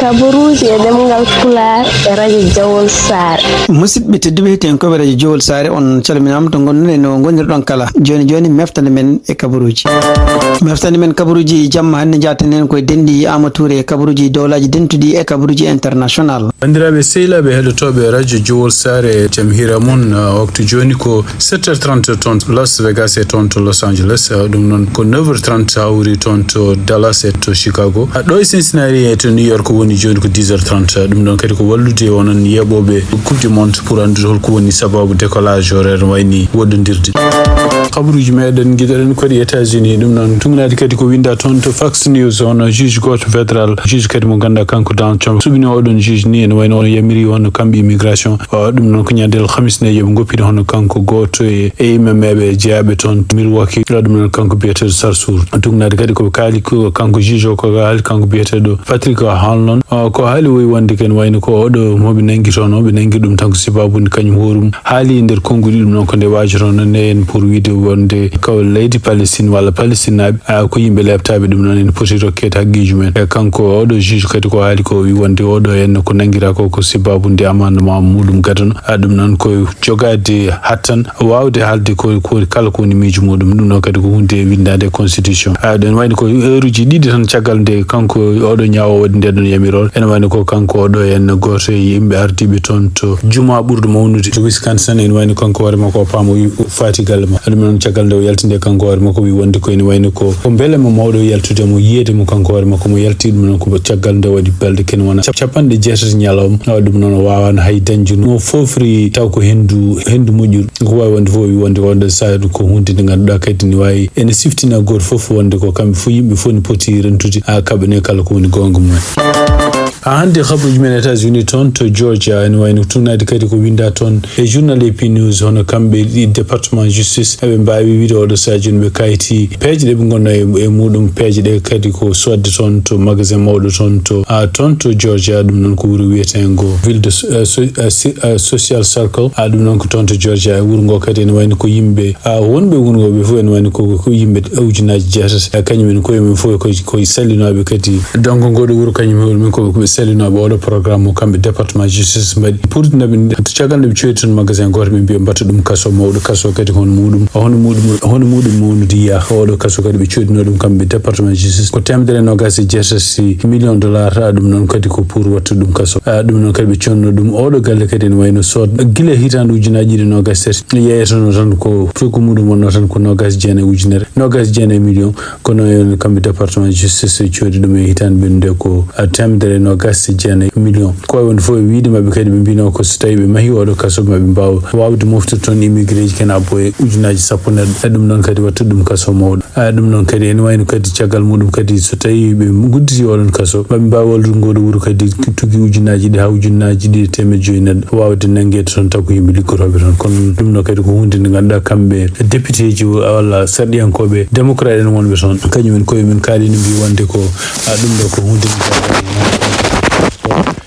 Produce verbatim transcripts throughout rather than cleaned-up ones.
Kabaruuji e ɗemngal Pulaar e radio Jawol Saare. Musidɓe tedduɓe, heɗiyankoɓe radio Jowol Saare, on calminaama to ngonɗon e no ngonirɗon kala. Jooni jooni, meftande men e kabaruuji. Meftande men kabaruuji jamma hannde, njaaten heen koye denɗi Aama Tuure e kabaruuji dowlaaji dentuɗi e kabaruuji international. Banndiraaɓe sehilaaɓe heɗotooɓe radio Jowol Saare, jam hiira mon. Ah, waktu jooni ko sept heures trente toon to Las Vegas e toon to Los Angeles. Ah, ɗum noon ko neuf heures trente hawri toon to Dallas e to Chicago. Ah, ɗo e Cincinnati e to New York woni jooni ko dix heures trente. Ah, ɗum ɗoon kadi ko wallude onon yeeɓooɓe Coupe du Monde pour anndude holko woni sababu décollage horaire wayni woɗɗondirde. Kabaruuji meɗen ngiɗoɗen kadi États-Unis, ɗum noon tugnaade kadi ko winda toon to Fox News, hono juge gooto fédéral, juge kadi mo ngannduɗaa kanko Donald Trump suɓini oɗon juge ni, ene wayno ono yamiri hono kamɓe immigration. Ah, ɗum noon ko ñande alhamis nde yoɓe ngoppide hono kanko gooto e, e yimɓe meeɓe jeyaaɓe toon Milwaukee. Ah, ɗum noon kanko biyeteeɗo Sarsour. Tugnaade kadi ko kaali ko kanko juge o ko haali kanko biyeteeɗo Patrick Hanlon. Ah, ko haali woyi wonde ken wayno ko oɗo mo ɓe nangi toon o, ɓe nangi ɗum tan ko sababu nde kañum hoorum haali e nder konnguɗi ɗum noon ko nde waajotono ne en pour wiide wonde ko leydi Palestine walla Palestinaaɓe, ah, ko yimɓe leɓtaaɓe ɗum noon ene poti rokkeede haqqiiji mumen. E kanko oɗo juge kadi ko haali ko wi wonde oɗo en ko nangira ko ko sababu nde amendement muɗum gadano. Ah, ɗum noon ko jogaade hattan waawde haalde ko, ko kala ko woni miijo muɗum. Ɗum noon kadi ko huunde winndaande e constitution. Ah, ɗen wayno ko heure uji ɗiɗi tan caggal nde kanko oɗo ñaawo waɗi nde ɗon yamirore. Ene wayno ko kanko oɗo en gooto e yimɓe ardiiɓe toon to juma ɓurɗo mawnude to Wisconsin. Ene wayno kanko hoore makko o paama o wi o faati galle makko. Ɗum noon caggal nde o yalti nde kanko hoore makko wi wonde ko ene wayno ko, ko mbelema mawɗo yaltude mo, yiyeede mo kanko hoore makko mo yalti. Ɗum noon ko caggal nde waɗi balɗe kene wona cap-, capanɗe jeetati ñalawma. Awa ɗum noon o waawaano hay dañde no foofri taw ko henndu, henndu moƴƴuru. Ko waawi wonde fof o wi wonde wonde sahaa ko huunde nde ngannduɗaa kadi ne waawi ene siftina gooto fof wonde ko kamɓe fof yimɓe fof ne poti rentude haa kaɓane kala ko woni goonga mumen. Haa hannde kabaruuji men États-Unis toon to Georgia ene wayno tugnaade kadi ko winnda toon e journal A P News hono kamɓe ɗi département justice eɓe mbaawi wiide oɗo sahaa jooni ɓe kayti peeje ɗe ɓe ngonno e, e muɗum peeje ɗe kadi ko sodde toon to magasin mawɗo toon to, ah, toon to Georgia. Ɗum noon ko wuro wiyeteengo Ville de so-, eh, so-, eh, si-, eh, Social Circle. Ah, ɗum noon ko toon to Georgia. E wuro ngo kadi ene wayno ko yimɓe, ah, wonɓe wuro ngo ɓe fof ene wayno ko, ko yimɓe ujunnaaji jeetati. Eh, kañum en koye mum fof ko, ko sallinooɓe kadi. Donc ngoɗo wuro kañum hoore mum ko, ko ɓe sallinooɓe oɗo programme mo kamɓe département justice mbaɗi. Pour naɓe caggal nde ɓe coydi toon magasin gooto ɓe mbiya mbatta ɗum kaso mawɗo, kaso kadi hono muɗum, hono muɗum, hono muɗum mawnude yiya. Oɗo kaso kadi ɓe coydino ɗum kamɓe département justice ko teemedere e noogaas e jeetati million dollar. Ah, ɗum noon kadi ko pour wattude ɗum kaso. Ah, ɗum noon kadi ɓe conno ɗum oɗo galle kadi ene wayno sod gila hitaande ujunnaaji ɗiɗi e noogaas e tati yeeyeteno tan ko coggu muɗum wonno tan ko noogaas e jeenayi ujunere, noogaas e jeenayi million. Kono en kamɓe département justice coodi ɗum e hitaande ɓennude ko, ah, teemedere e noogaas e jeenayi million. Ko wawi wonde fof e wiide maɓɓe kadi ɓe mbino ko so tawi ɓe mahi oɗo kaso maɓe mbaawa waawde moftude toon immigré ji kene abbo e ujunnaaji sappo neɗɗo. E ɗum noon kadi wattude ɗum kaso mawɗo. Ah, ɗum noon kadi ene wayno kadi caggal muɗum kadi so tawi ɓe gudditi oɗon kaso maɓe mbaawi wallude ngoɗo wuro kadi tugi ujunnaaji ɗi haa ujunnaaji ɗi e teemedde joyi neɗɗo waawde nanngeede toon taw ko yimɓe liggotooɓe toon. Kono ɗum noon kadi ko huunde nde ngannduɗaa kamɓe député ji walla sarɗiyankooɓe démocrate en wonɓe toon kañum en koye mum kaalino mbi wonde ko, ah, ɗum ɗo ko huunde nde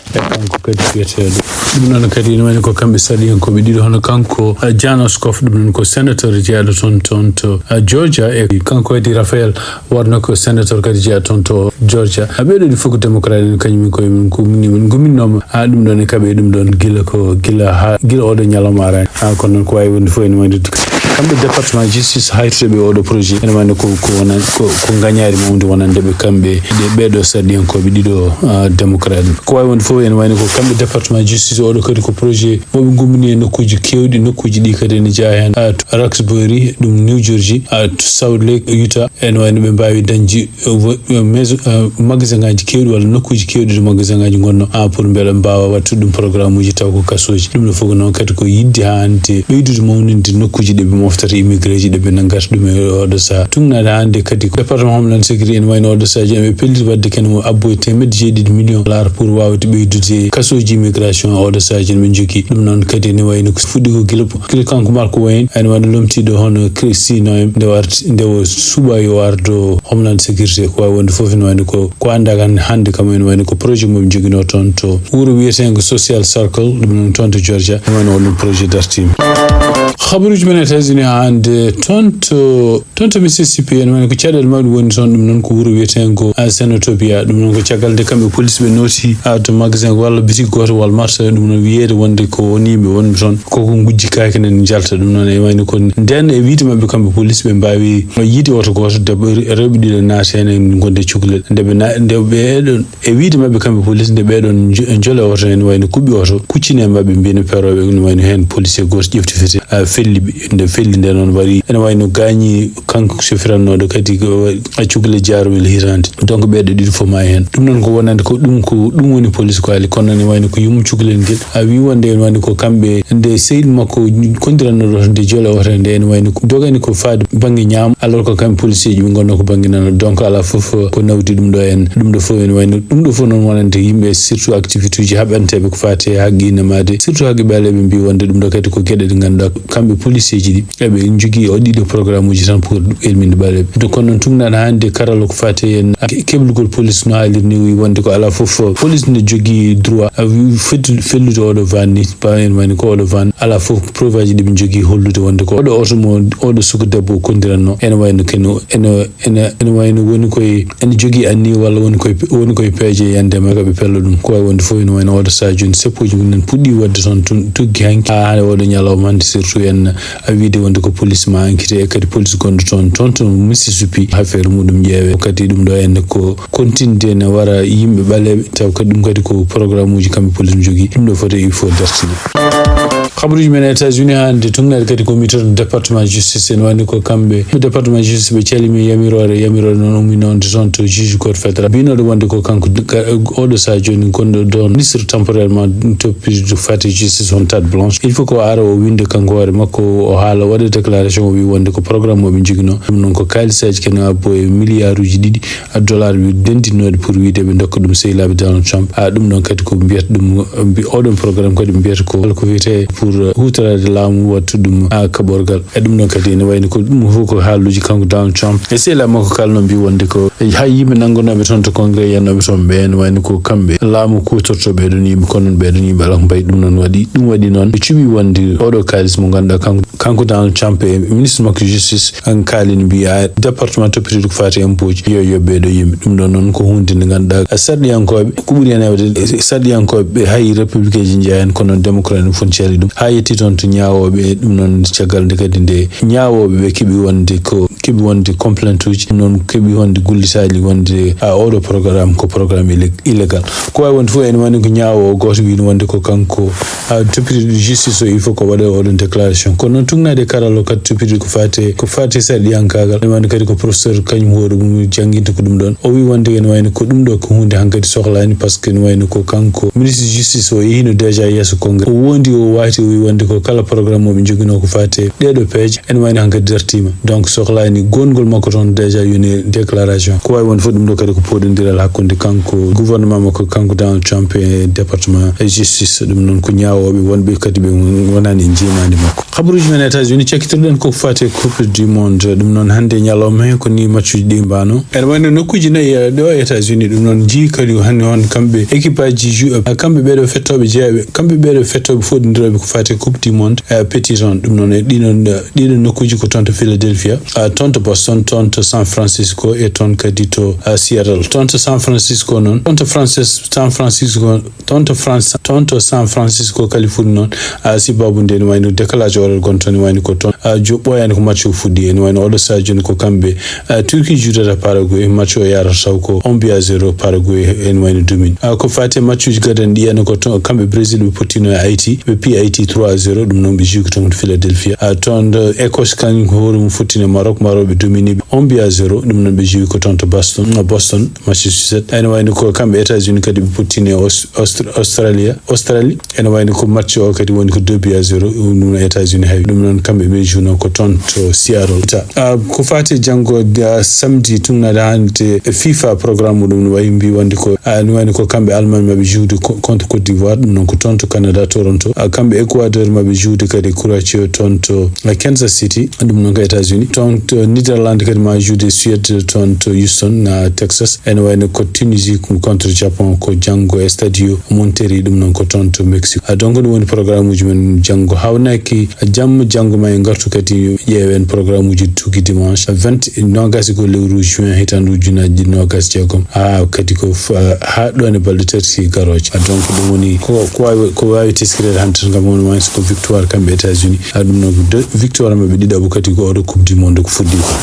e kanko kadi biyeteeɗo. Ɗum noon kadi ene wayno ko kamɓe sarɗiyankooɓe ɗiɗo hono kanko, ah, John Ossoff, ɗum noon ko sénateur jeyaaɗo toon, toon to, ah, Georgia, e kanko kadi Raphael Warnock ko sénateur kadi jeyaaɗo toon to Georgia. Ah, ɓeeɗo ɗi fof ko démocrate en kañum en koye mum ko min, min nguminnooma, ah, ɗum ɗoon e kaɓe ɗum ɗoon gila ko gila haa gila oɗo ñalawma araani. Ah, kono noon ko wawi wonde fof ene wayno kamɓe département justice haytude ɓe oɗo projet ene wayno ko, ko wona, ko, ko ngañaari mawndi wonande ɓe kamɓe ɗe, ɓeeɗo sarɗiyankooɓe ɗiɗo, ah, démocrate. Ko wawi wonde fof ene wayno ko kamɓe département justice oɗo kadi ko projet moɓe gummini e nokkuuji keewɗi, nokkuuji ɗi kadi ene jeyaa heen, ah, to Roxbury, ɗum New Jersey, ah, to Salt Lake, Utah, ene wayno ɓe mbaawi dañde, eh, wo-, eh, maison, eh, magasin ngaji keewɗi walla nokkuuji keewɗi ɗo magasin ngaji ngonno, ah, pour mbele mbaawa wattude ɗum programme uji taw ko kasooji. Ɗum ɗo fof ko noon kadi ko yiɗde haa hannde ɓeydude mawninde nokkuuji ɗe ɓe moftata immigré ji ɗe ɓe nanngata ɗum e oɗo sahaa. Tugnaade haa hannde kadi ko département Homeland Security ene wayno oɗo sahaa jooni ɓe pelliti waɗde kene mo abbo e teemedde jeeɗiɗi million dollar pour waawde ɓeydude kasooji immigration oɗo sahaa jooni ɓe njogii. Ɗum noon kadi ene wayno ko fuɗɗi ko gila, gila kanko Marco Wayne, ene wayno lomtiiɗo hono Kristi Noem nde warti, nde o suɓa yo ardo Homeland Security. Ko wawi wonde fof ene wayno ko, ko anndaa kan hannde kam ene wayno ko projet mo ɓe njoginoo toon to wuro wiyeteengo Social Circle, ɗum noon toon to Georgia, ene wayno on ɗum projet dartiima. Habaruuji men États-Unis haa hannde, toon to, toon to Mississippi, ene wayno ko caɗeele maɓɓe woni toon, ɗum noon ko wuro wiyeteengo, a, Senatobia. Ɗum noon ko caggal nde kamɓe police ɓe nooti, a, to magasin walla boutique gooto Walmart, ɗum noon wiyeede wonde ko won yimɓe wonɓe toon, koko ngujji kaake ene njalta. Ɗum noon ene wayno ko ndeen e wiyde maɓɓe kamɓe police ɓe mbaawi yiide oto gooto, debbo, rewɓe ɗiɗo naati heen, en ngonde cukalel. Nde ɓe na-, nde ɓe ɗon E wiyde maɓɓe kamɓe police, nde ɓeɗon njo-, njole oto ene wayno kuɓɓi oto, kuccini e maɓɓe, mbino perooɓe, ene wayno heen policier gooto ƴefti fete, a, felli ɓe. Nde felli nde noon wari, ene wayno gaañi kanko sofirannooɗo kadi ko a cukalel jaarowel hitaande. Donc ɓeeɗo ɗiɗo fof maayi heen. Ɗum noon ko wonande ko ɗum, ko ɗum woni police ko haali, kono ene wayno ko yummum cukalel ngel. A wi wonde ene wayno ko kamɓe, nde sehil makko kondirannooɗo oto nde jole oto nde ene wayno ko dogani ko faade bannge ñaamo, alors que kamɓe policier ji ɓe ngonno ko bannge nano. Donc alaa fof ko nawdi ɗum ɗo en. Ɗum ɗo fof ene wayno, ɗum ɗo fof noon wonande yimɓe, surtout activité uji haɓanteeɓe ko faati e haqqe innamaade, surtout haqqe ɓaleeɓe mbi wonde ɗum ɗo kadi ko geɗe ɗe ngannduɗaa kamɓe policier ji ɗi eɓe njogii o ɗiɗo programme uji tan pour elminde ɓaleeɓe. Donc kono noon tugnaɗo hannde karalla ko faati en ke-, keblugol police no haaliri ni wi wonde ko alaa fof police ne jogii droit a wi fettu-, fellude oɗo van ni, ba en wayno ko oɗo van alaa fof preuve aji ɗi ɓe njogii hollude wonde ko oɗo oto mo oɗo suka debbo o kondiranno ene wayno kene ene, ene, ene wayno woni koye, ene jogii anniya walla woni koye, woni koye peeje yande ma ka ɓe pella ɗum. Ko wawi wonde fof ene wayno oɗo saha jooni seppoji mum en puɗɗi waɗde toon tun-, tuggi hanki haa hande oɗo ñalawma hande surtout en a wiide wonde ko police ma enquête e kadi police gonɗo toon, toon to Mississippi affaire muɗum ƴeewe. Kadi ɗum ɗo en ko continue ne wara yimɓe ɓaleeɓe taw kadi ɗum kadi ko programme uji kamɓe police jogii. Ɗum ɗo foti il faut dartine. Habaruuji men États-Unis hannde, tugnaade kadi ko mbiyeteeɗo département justice, ene wayno ko kamɓe, département justice ɓe calimi yamiroore, yamiroore noon umminoo toon to juge cour fédéral, mbinooɗo wonde ko kanko, oɗo saha jooni gonɗo ɗoon ministre temporairement toppitiiɗo fati justice on Todd Blanche. Il faut ko ara o winnde kanko hoore makko, o haala, waɗa déclaration, o wi wonde ko programme o ɓe njoginoo. Ɗum noon ko kaalisaaji kene abbo e miliyaaruuji ɗiɗi dollar wi denndinooɗo pour wiide ɓe ndokka ɗum sehilaaɓe Donald Trump. A ɗum ɗon kadi ko mbiyata ɗum, mbi-, oɗon programme kadi mbiyata ko, ko wiyetee pour, uh, huutoraade laamu wattu ɗum, a, kaɓorgal. E ɗum ɗon kadi ene wayno ko ɗum fof ko haaluuji kanko Donald Trump. E sehilaaɓe makko kala no mbi wonde ko hay yimɓe nanngonooɓe toon to Congrès yiyannooɓe toon ɓe ene wayno ko kamɓe laamu kuutortoo ɓee ɗoon yimɓe, kono noon ɓee ɗoon yimɓe alaa ko mbayi. Ɗum noon waɗi, ɗum waɗi noon ɓe cuɓi wonde oɗo kaalis mo ngannduɗaa kanko Kanko Donald Trump e ministre makko justice en kaalini mbiya département toppitiiɗo ko faati impôt ji yo yoɓ ɓeeɗo yimɓe. Ɗum ɗon noon ko huunde nde ngannduɗaa sarɗiyankooɓe, ko ɓuri heen heewde sarɗiyankooɓe ɓe hay républicain ji njeyaa heen, kono démocrate en fof cali ɗum. Haa yetti toon to ñaawooɓe, ɗum noon caggal nde kadi nde ñaawooɓe ɓe keɓi wonde ko, keɓi wonde complainte uji, ɗum noon keɓi wonde gullitaali wonde a oɗo programme ko programme illé-, illégal. Ko wawi wonde fof ene wayno ko ñaawoowo gooto wino wonde ko kanko a toppitiiɗo justice o, il faut ko waɗa oɗon déclaration. Kono noon tugnaade e karalla o kadi toppitiiɗo ko faate, ko faate sarɗiyankaagal. Ene wayno kadi ko professeur kañum hoore mum jannginta ko ɗum ɗon. O wi wonde ene wayno ko ɗum ɗo ko huunde hankadi sohlaani, par ce que ene wayno ko kanko ministre justice o yehino déjà yeeso Congrès. O wondi, o waati, o wi wonde ko kala programme o ɓe njoginoo ko faate ɗeeɗo peeje ene wayno hankadi dartiima. Donc sohlaani gongol makko toon déjà yoni déclaration. Ko wawi wonde fof ɗum ɗo kadi ko poɗondiral hakkunde kanko gouvernement makko, kanko Donald Trump e département justice. Ɗum noon ko ñaawooɓe wonɓe kadi ɓe wonani e njiimaandi makko. Habaruuji men États-Unis, cakkitorɗen ko faati e Coupe du Monde. Ɗum noon hannde e ñalawma he ko ni matchuji ɗi mbaano. Ene wayno nokkuuji nayi, eh, ɗo e États-Unis. Ɗum noon njii kadi hannde on kamɓe équipage ji ju-, eh, kamɓe ɓeeɗo fettooɓe jeeyaɓe, kamɓe ɓeeɗo fettooɓe foɗondirooɓe ko faati e Coupe du Monde, eh, petit on. Ɗum noon e ɗiɗon, eh, ɗiɗon nokkuuji ko toon to Philadelphia, ah, toon to Boston, toon to San Francisco e toon kadi to, ah, Seattle. Toon to San Francisco noon, toon to Francis-, San Francisco, toon to France, toon to San Francisco, Californie noon, ah, sibabu nde ene wayno décalage horaire gonɗo toon, ene wayno ko toon, ah, jo-, ɓooyaani ko match o fuɗɗi. Ene wayno oɗo saha jooni ko kamɓe, ah, Turquie juutata Paraguay, match o yaarata taw ko un but à zéro Paraguay ene wayno domine. Ah, ko faati e matchuji gadani ɗi, ene ko toon kamɓe Brésil ɓe pottino e Haïti, ɓe piyi Haïti trois à zéro, ɗum noon ɓe jiwi ko toon to Philadelphia. Ah, toon ɗo Écosse kañum ko hoore mum fottino e Maroc, Maroc ɓe domini ɓe un but à zéro, ɗum noon ɓe jiwi ko toon to Boston, Boston, Massachusetts. Ene wayno ko kamɓe États-Unis kadi ɓe pottini e Aus-, Austr-, Australia, Australie. Ene wayno ko match o kadi woni ko deux buts à zéro, ɗum no États-Unis hawi. Ɗum noon kamɓe ɓe jouno ko toon to Seattle. Ah, ko faati e janngo, ah, samedi tugnaade hannde e FIFA programme muɗum no wayi mbi wonde ko, ah, no wayno ko kamɓe Allemagne maɓe joude ko-, contre Côte d'Ivoire, ɗum noon ko toon to Canada, Toronto. Ah, kamɓe Éco-, Ecuador maɓe joude kadi Croatie toon to Kansas City, ɗum noon ko États-Unis. Toon to Netherlands kadi ma joude Suède toon to Houston, na Texas. Ene wayno ko Tunisie contre Japon ko janngo e Stadio Monterrey, ɗum noon ko toon to Mexique. Ah, donc ɗum woni programme uji men janngo. Hawnaaki jamma janngo ma en ngartu kadi ƴeewen programme uji tuugi dimanche vingt, noogas e goo lewru juin hitaande ujunaaji ɗiɗi noogas e jeegom. Ah, kadi ko f-, ah, haa ɗoon e balɗe tati garooje. Ah, donc ɗum woni ko, ko waawi, ko waawi teskireede hannde tan, ngam won wayno ko victoire kamɓe États-Unis. Ah, ɗum noon ko de-, victoire maɓɓe ɗiɗaɓo kadi ko oɗo Coupe du Monde ko fuɗɗii ko.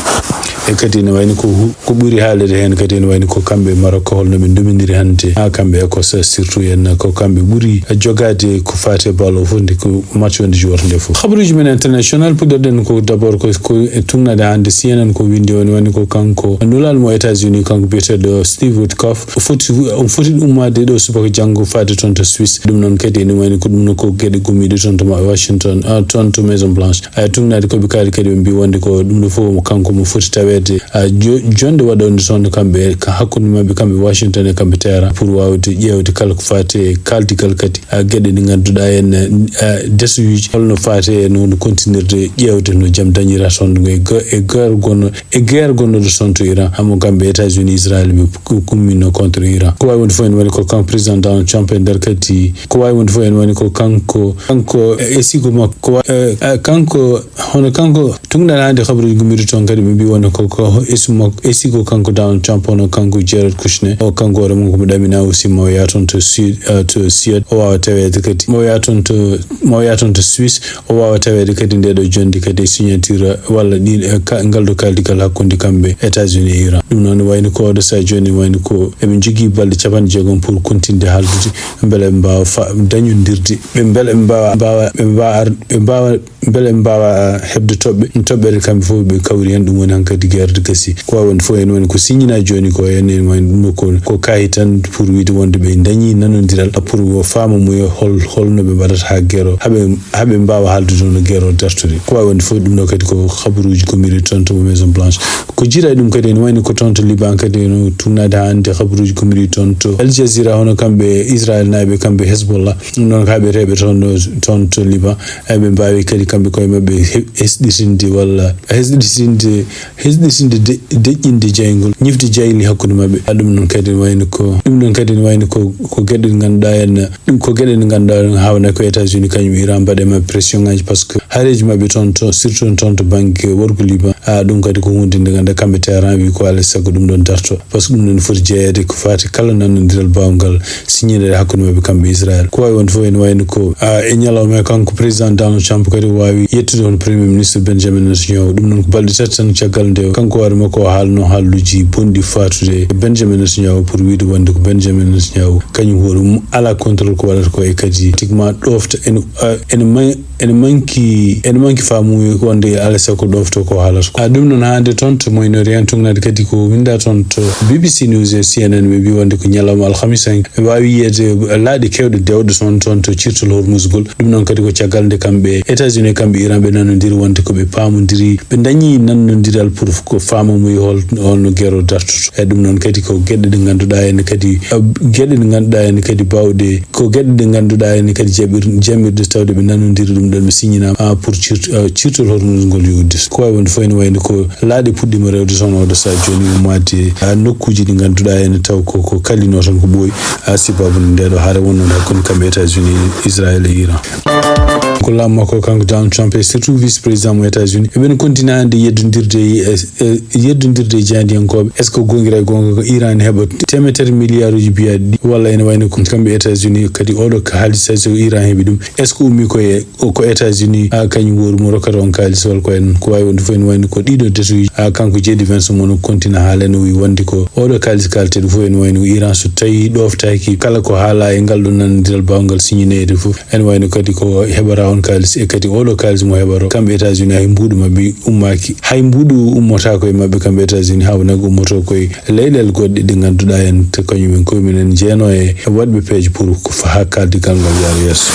E kadi ene wayno ko hu-, ko ɓuri haalede heen kadi ene wayno ko kamɓe Maroc holno ɓe ndominiri hannde. Haa kamɓe Écosse surtout en ko kamɓe ɓuri jogaade ko faati e bal o fof nde ko match wonde joor nde fof. Habaruuji men international puɗɗoɗen ko d'abord ko, ko e tugnaade hannde C N N ko winndi woni woni ko kanko nulal mo États-Unis kanko biyeteeɗo Steve Witkoff o foti, o foti ummaade ɗo subaka janngo faade toon to Suisse. Ɗum noon kadi ene wayno ko ɗum no ko geɗe gummiiɗe toon to ma-, Washington, ah, toon to Maison Blanche. Ay tugnaade ko ɓe kaali kadi ɓe mbi wonde ko ɗum ɗo fof mo kanko mo foti taweede, ah, jo-, jonde waɗande toon kamɓe ka hakkunde maɓɓe kamɓe Washington e kamɓe Tehran pour waawde ƴeewde kala ko faati e kaaldigal kadi, ah, geɗe ɗe ngannduɗaa en, ah, desoyuuji holno faati e no, no kontinirde ƴeewde no jam dañira toon e ga-, e guerre gonno, e guerre gonnoɗo toon to Iran. Hamo kamɓe États-Unis, Israël ɓe ku-, kummino contre Iran. Ko waawi wonde fof ene woni ko kanko président Donald Trump e nder kadi. Ko waawi wonde fof ene woni ko kanko, kanko e sigo makko. Ko wa-, eh, eh, kanko, hono kanko, tugnaade hannde habaruuji gummiiɗi toon kadi ɓe mbi wonde ko, ko e sigo makko, e sigo kanko Donald Trump, hono kanko Jared Kushner. O kanko hoore mum ko mo ɗamina aussi mo yaha toon to Suède, eh, to Suède. O waawa taweede kadi. Mo yaha toon to, mo yaha toon to Suisse. O waawa taweede kadi nde ɗo jonde kadi e signature walla ɗi, eh, ka-, ngal ɗo kaaldigal hakkunde kamɓe États-Unis e Iran. Ɗum noon wayno ko oɗo sahaa jooni wayno ko eɓe njogii balɗe capanɗe jeegom pour kontinde haaldude mbele ɓe mbaawa fa-, dañondirde, ɓe mbele ɓe mbaawa, mbaawa, ɓe mbaawa ar-, ɓe mbaawa, mbele ɓe mbaawa heɓde toɓɓe, toɓɓere kamɓe fof ɓe kawri heen. Ɗum woni hankadi guerre de gasi. Ko waawi wonde fof en woni ko signina jooni ko en, en woni ɗum ko, ko kaayi tan pour wiide wonde ɓe dañi nanondiral pour o faama mo yo hol, holno ɓe mbaɗata haa guerre o, haa ɓe haa ɓe mbaawa haaldude no guerre o dartori. Ko waawi wonde fof ɗum ɗo kadi ko habaruuji gommiiɗi toon to Maison Blanche. Ko jiiɗa e ɗum kadi ene wayno ko toon to Liban kadi no tugnaade haa hannde habaruuji gommiiɗi toon to Al Jazeera, hono kamɓe Israel naaɓe, kamɓe Hezbollah, ɗum noon ko haɓeteeɓe toon ɗo, toon to Liban. Eɓe mbaawi kadi kamɓe koye maɓɓe he-, hesɗitinde walla hesɗitinde hesɗitinde de-, deƴƴinde jeyngol, ñifde jeyli hakkunde maɓɓe. A ɗum noon kadi wayno ko, ɗum noon kadi wayno ko, ko geɗe ɗe ngannduɗaa en, ɗum ko geɗe ɗe ngannduɗaa en hawna ko États-Unis kañum Iran mbaɗe maɓɓe pression ngaji par ce que hareji maɓɓe toon to, surtout toon to banggue worgo Liban. A ɗum kadi ko hunde nde ngannduɗaa kamɓe Tehran wi ko alay sago ɗum ɗon darto. Par ce que ɗum ɗon foti jeyeede ko fati kala nanodiral baawngal siñineede hakkunde maɓɓe kamɓe Israel. Ko wawi wonde fof ene wayno ko, a, e ñalawma he kanko président Donald Trump kadi o wawi yettude hono premier ministre Benjamin Netanyahu. Ɗum noon ko balɗe tati tan caggal nde kanko hoore makko o haalno haalluuji bonɗi fatude Benjamin Netanyahu pour wiide wonde ko Benjamin Netanyahu kañum hoore mum ala contrôle ko waɗata ko e kadi tigma ɗofta ene, a, ene may-, ene manki, ene manki faamuye wonde alay sago ɗofto ko haalata ko. A, ɗum noon hannde toon to Moyen-Orient, tugnaade kadi ko winda toon to B B C News e C N N, ɓe mbi wonde ko ñalawma alhamis en, ɓe waawi yiyeede laaɗe keewɗe dewɗe toon, toon to cirtol Hormuz ngol. Ɗum noon kadi ko caggal nde kamɓe États-Unis, kamɓe Iran, ɓe nanodiri wonde ko ɓe paamodiri, ɓe dañi nanodiral pour ko faamamuye hol, holno guerre o dartoto. E ɗum noon kadi ko geɗe ɗe ngannduɗaa ene kadi, a, geɗe ɗe ngannduɗaa ene kadi bawɗe, ko geɗe ɗe ngannduɗaa ene kadi jaɓir-, jamirɗe tawde ɓe nanodiri ɗum ɗon, ɓe siññinaama, a, pour cirt-, a, cirtol Hormuz ngol yo uddito. Ko wawi wonde fof ene wayno ko laaɗe puɗɗiima rewde toon oɗo sahaa jooni ummaade, a, nokkuuji ɗi ngannduɗaa ene taw ko, ko kalino tan ko ɓooyi, a, sababu nde ɗo hare wonnoo hakkunde kamɓe États-Unis, Israël e Iran. Ko laamu makko kanko Donald Trump e surtout vice président mo États-Unis, eɓen continue hannde yeddodirde e, e, yeddodirde e jaadiyankooɓe. Est ce que goongira e goonga ko Iran ne heɓa temetere milliarduuji mbiyaɗi ɗi, walla ene wayno ko kamɓe États-Unis kadi oɗo ko haalis hay so Iran heɓi ɗum, est ce que ummi ko e, ko États-Unis, a, kañum woni mo rokkata on kaalis, walla ko en, ko wawi wonde fof ene wayno ko ɗiɗo desuji, a, kanko J D Vance mo no continue haala no wi wonde ko oɗo kaalis kalteɗo fof ene wayno ko Iran so tawi ɗoftaki kala ko haala e ngal ɗo nanodiral baawngal siñineede fof. Ene wayno kadi ko heɓata on kaalis e kadi oɗo kaalis mo heɓata kamɓe États-Unis hay mbuuɗu maɓɓe ummaaki. Hay mbuuɗu ummotaako e maɓɓe kamɓe États-Unis, haa wonaa ko ummoto koye leyɗeele goɗɗe ɗe ngannduɗaa en te kañum en koye mum en jeeno e waɗɓe peeje pour ko fa-, haa kaaldigal ngal yaara yeeso.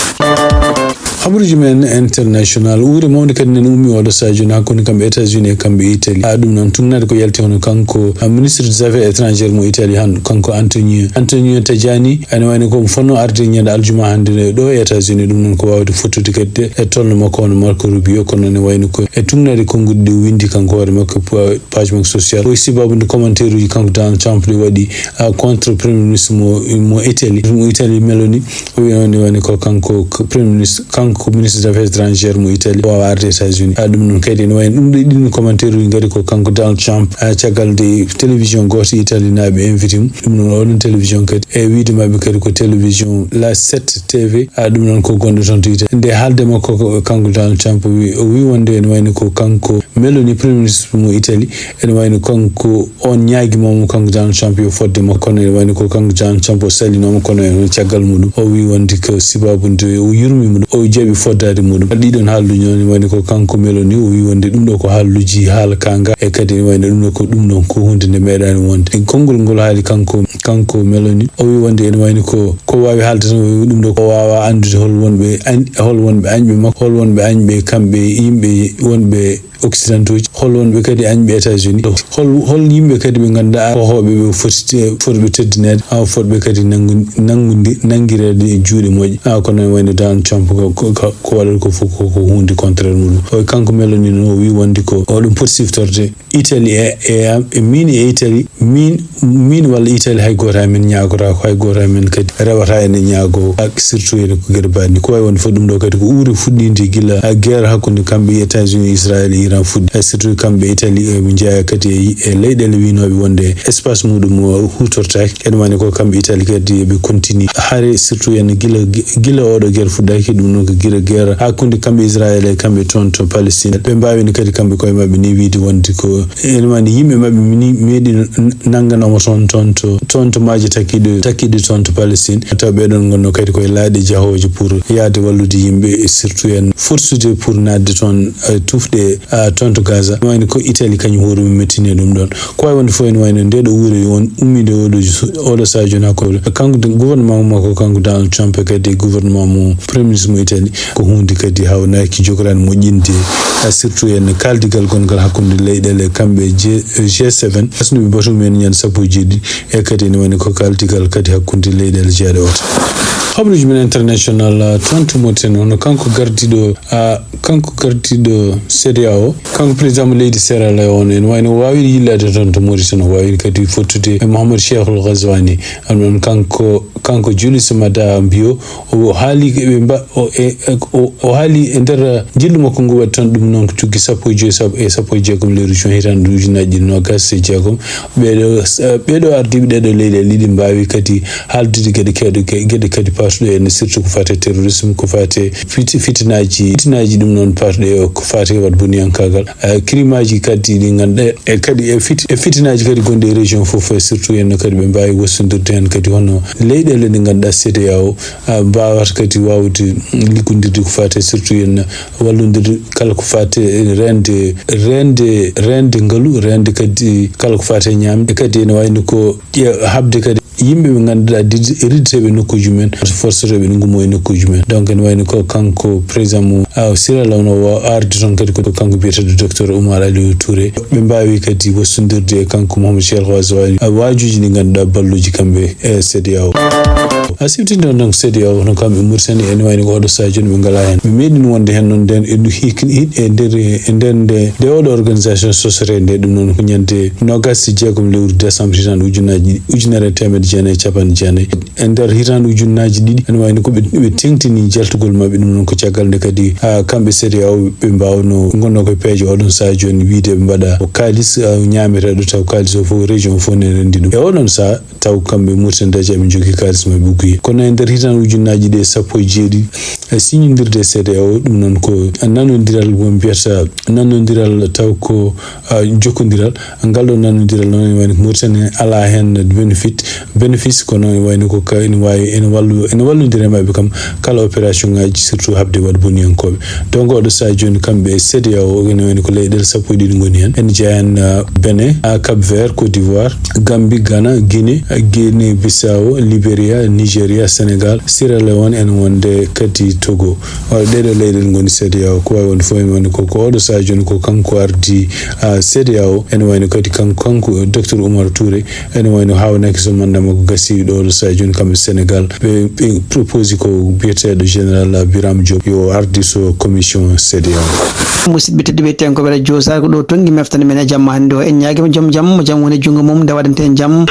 Habaruuji men international, uure mawnde kadi nene ummi oɗo sahaa jooni hakkunde kamɓe États-Unis e kamɓe Italie. Haa ɗum noon tugnaade ko yalti hono kanko, ah, ministre des affaires étrangères mo Italie han, kanko Antonio, Antonio Tajani, ene wayno ko fonno arde ñande aljuma hannde ɗo e États-Unis. Ɗum noon ko waawde fottude kadi e tolno makko hono Marco Rubio, kono ne wayno ko e tugnaade konnguɗi ɗi o winndi kanko hoore makko, pa-, page makko social. Ko sababu nde commentaire uji kanko Donald Trump ɗi waɗi, ah, contre premier ministre mo, mo Italie, mo Italie Meloni. O wi noon ne wayno ko kanko k-, premier ministre, kanko ministre des affaires étrangères mo Italie, o waawa arde États-Unis. Ah, ɗum noon kadi ene wayno ɗum ɗo, ɗin commentaire uji ngari ko kanko Donald Trump, ah, caggal nde télévision gooto Italie naaɓe invité mo. Ɗum noon oɗon télévision kadi e wiide maɓɓe kadi ko télévision La sept T V, ah, ɗum noon ko gonɗo toon to Italie. Nde haalde makko ko kanko Donald Trump o wi, o wi wonde ene wayno ko kanko Meloni, premier ministre mo Italie, ene wayno kanko on ñaagii mo, kanko Donald Trump yo fotde makko, kono ene wayno ko kanko Donald Trump o salinooma, kono e caggal muɗum o wi wonde ko sababu nde o yurmi mo, o jaɓi foddaade muɗum. Ɗiɗon haalluuji noon, ene wayno ko kanko Meloni o wi wonde ɗum ɗo ko haalluuji haala kaanga, e kadi ene wayno ɗum ɗo ko, ɗum ɗon ko huunde nde meeɗaani wonde. E konngol ngol haali kanko, kanko Meloni, o wi wonde ene wayno ko, ko waawi haalde tan, o wi ɗum ɗo ko waawa anndude hol wonɓe añ-, hol wonɓe añɓe makko, hol wonɓe añɓe kamɓe yimɓe wonɓe occidentaux ji, hol wonɓe kadi añɓe États-Unis, hol, hol yimɓe kadi ɓe ngannduɗaa ko hooɓe ɓe foti te-, fotɓe teddineede, haa fotɓe kadi nanngu-, nanngude, nanngireede e juuɗe moƴƴe. Haa kono ene wayno Donald Trump ko, ko, ko, ko waɗata ko fof ko, ko huunde contraire muɗum. O, kanko Meloni noon o wi wonde ko oɗon poti siftorde Italie e, e, e min e Italie, min, min walla Italie hay gooto amen ñaagotaako, hay gooto amen kadi rewata ene ñaago, surtout ene ko geɗe mbaɗni. Ko wawi wonde fof ɗum ɗo kadi ko uure fuɗɗinde gila, ah, guerre hakkunde kamɓe États-Unis, Israël, Iran fuɗɗi. Eh, surtout kamɓe Italie, eh, ɓe jeeya kadi e, e leyɗele winoɓe wonde espace muɗum o hutortaki. Ene wayno ko kamɓe Italie kadi ɓe continue hare, surtout ene gila, gila oɗo guerre fuɗɗaki, ɗum noon ko gila guerre hakkunde kamɓe Israël e kamɓe toon to Palestine. Ɓe mbawino kadi kamɓe koye maɓɓe ni wiide wonde ko ene wayno yimɓe maɓɓe mini meeɗi nanganoma toon, toon to, toon to maaje takkiɗo, takkiɗo toon to Palestine. Taw ɓeɗon ngonno kadi koye laaɗe jahooje pour yaade wallude yimɓe, e surtout en forsude pour naatde toon, eh, tufɗe, ah, toon to Gaza. Wayno ko Italie kañum hoore mum mettini ɗum ɗon. Ko wawi wonde fof ene wayno nde ɗo wuuro yo on ummide oɗo ju-, oɗo sahaa jooni hakkunde kanko de-, gouvernement makko kanko Donald Trump e kadi gouvernement mo premier ministre mo Italie. Ko huunde kadi hawnaki jogorani moƴƴinde, ah, surtout en kaaldigal gongal hakkunde leyɗele kamɓe G-, G seven, gasnuɓe batu mumen ñande sappo e jeeɗiɗi, e kadi ene wayno ko kaaldigal kadi hakkunde leyɗele jeeɗe oto. Habaruuji men international, ah, toon to Mauritanie, hono kanko gardiɗo, ah, kanko gardiɗo CEDEAO, kanko président mo leydi Sierra Leone, ene wayno o wawi yillaade toon to Mauritanie, o wawi kadi fottude e Mohamed Cheikhul Ghazouani, ɗum noon kanko, kanko Julius Maada Bio, o haali ɓe mba-, o, e, e, o, o haali e nder jillu makko ngu waɗi tan ɗum noon ko cukki sappo e joy, sab-, e sappo e jeegom lewru juin hitaande ujunnaaji ɗiɗi noogaas e jeegom. Ɓeɗo, eh, ɓeɗo ardiiɓe ɗeɗo leyɗe ɗiɗi mbaawi kadi haaldude geɗe keeɗe, ge-, geɗe kadi paatuɗe en, surtout ko faati e terrorisme, ko faati e fiti-, fitinaaji, fitinaaji ɗum noon paatuɗe e ko faati e waɗ boniyankaagal. Eh, kirimaji kadi ɗi ngannduɗaa, e kadi e fit-, e fitinaaji kadi gonɗi e région fof, e surtout en kadi ɓe mbaawi wostondirde heen kadi hono leyɗeele ɗe ngannduɗaa CEDEAO, ah, mbaawata kadi waawde liggondirde ko faati e surtout en wallondirde kala ko faati e reende, reende, reende ngalu, reende kadi kala ko faati e ñaamde. E kadi ene wayno ko ƴe-, haɓde kadi yimɓe ɓe ngannduɗaa did-, riddeteeɓe nokkuuji mumen, forceteeɓe ene ngumo e nokkuuji mumen. Donc ene wayno ko kanko président mo, ah, Sierra Leone o ardi toon kadi ko kanko biyeteeɗo docteur Oumar Aliou Touré. Ɓe mbaawi kadi wostondirde e kanko Mohamed Cheikhul Ghazouani, ah, waajuuji ɗi ngannduɗaa balluuji kamɓe e CEDEAO. A siftinde on donc CEDEAO, hono kamɓe Mauritanie, ene wayno ko oɗo sahaa jooni ɓe ngalaa heen. Ɓe meeɗino wonde heen noon nden e ndu hik-, hik-, e nder, e nder nde, nde oɗo organisation sosere nde, ɗum noon ko ñande noogaas e jeegom lewru décembre hitaande ujunnaaji, ujunere e teemedde jeenayi e capanɗe jeenayi. E nder hitaande ujunnaaji ɗiɗi, ene wayno ko ɓe, ɓe teŋtini jaltugol maɓɓe, ɗum noon ko caggal nde kadi, ah, kamɓe CEDEAO ɓe mbawno ngonno ko peeje oɗon sahaa jooni wiide ɓe mbaɗa ko kaalis, ah, ñaameteeɗo taw kaalis o fof région o fof ne renndi ɗum. E oɗon sahaa, taw kamɓe Mauritanie dañi eɓe njogii kaalis maɓɓe ɓe guye. Kono e nder hitaande ujunnaaji ɗi e sappo e jeeɗiɗi, e siñindirde CEDEAO, ɗum noon ko nanondiral mo mbiyata nanondiral taw ko, ah, jokkondiral. Ngal ɗo nanondiral noon ene wayno ko Mauritanie alaa heen bénéfice, bénéfice, kono ene wayno ko ka-, ene waawi, ene wallu-, ene wallondira e maɓɓe kam kala opération ngaji, surtout haɓde waɗ boniyankooɓe. Donc oɗo sahaa jooni kamɓe e CEDEAO ene wayno ko leyɗeele sappo e ɗiɗi ngoni heen. Ene jeyaa heen, ah, Bénin, ah, Cap Vert, Côte d'Ivoire, Gambie, Ghana, Guinée, Guinée Bissau, Libéria, Niger, Nigeria, Sénégal, Sierra Leone, ene wonde kadi Togo. Ɗeeɗo leyɗe ngoni CEDEAO. Ko wawi wonde fof, ene wayno ko, ko oɗo sahaa jooni ko kanko ardi CEDEAO. Ene wayno kadi kanko, kanko Docteur Oumar Touré, ene wayno hawnaki so manda makko gasi ɗo, oɗo sahaa jooni kamɓe Sénégal ɓe, ɓe proposi ko biyeteeɗo Général Birame Diop yo ardiso commission CEDEAO. Musidɓe tedduɓe, ten ko ɓeɗa joosar ko ɗo tongi meftande men e jamma hannde o. En ñaagima joom jam mo jam woni junngo mum nde waɗante en jam.